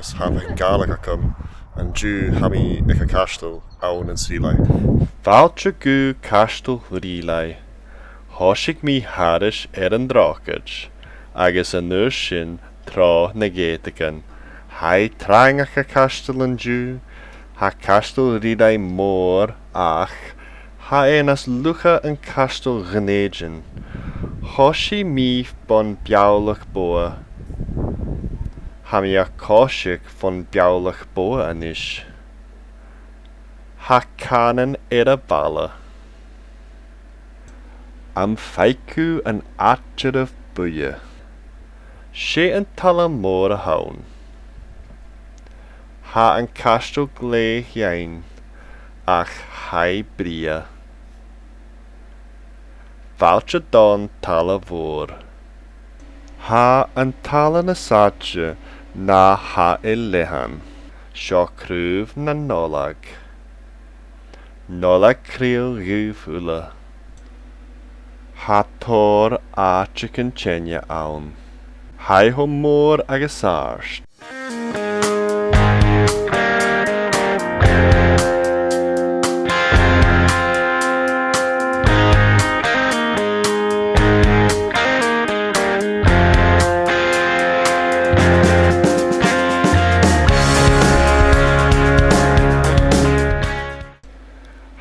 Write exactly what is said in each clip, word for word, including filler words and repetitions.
Tha mi a' Ghàidhlig agam. An-diugh tha mi aig a' chaisteal ann an Sruighlea. Fàilte gu Caisteal Sruighlea. Thòisich mi thairis air an drochaid, agus an uair sin tro na geatagan. Tha e trang aig a' chaisteal an-diugh. Tha Caisteal Sruighlea mòr, ach tha e nas lugha an Caisteal Dhùn Èideann. Thòisich mi bhon Bealach Bodha. Tha mi a' coiseachd bhon Bhealach Bodha a-nis. Tha cànan air a' bhaile. Am faic thu an àite ro bhuidhe? 'S e an talla mòr a th' ann. Tha an caisteal glè shean, ach tha e brèagha. Fàilte don talla mhòr. Tha an talla nas fhaide na tha e leathann. Seo craobh na Nollaig. Nollaig Chridheil dhuibh uile. Tha tòrr àiteachan teine ann. Tha e cho mòr agus àrd.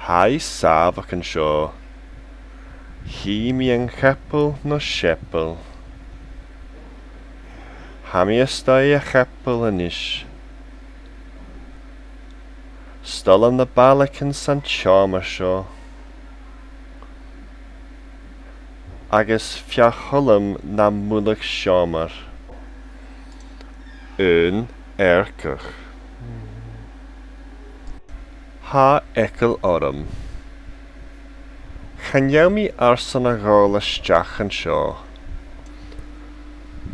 Tha e sàmhach an seo. Chì mi an chapel no seapal. Tha mi a-staigh a' chapel a-nis. 'S toil leam na ballachan san t-seòmar seo. Agus feuch, toil leam na mullach seòmar. Aon earcach. Tha eagal orm. Chan eil mi airson a dhol a-steach an seo.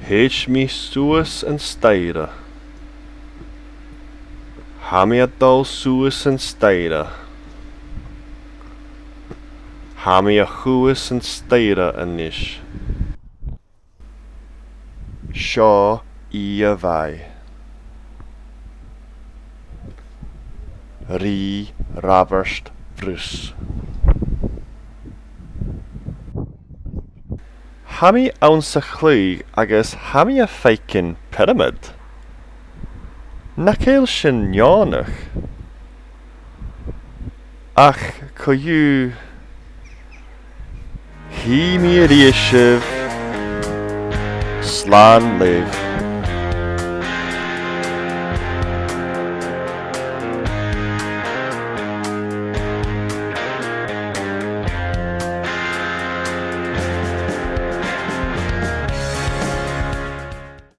Thèid mi suas an staidhre. Tha mi a' dol suas an staidhre. Tha mi a' suas an staidhre a-nis. Seo Iain Mhàiri. Rìgh Raibeart Bhruce. Tha mi anns a' chladh agus tha mi a' faicinn pyramid. Nach eil sin neònach? Ach co-dhiù, chì mi a-rithist sibh. Slàn leibh.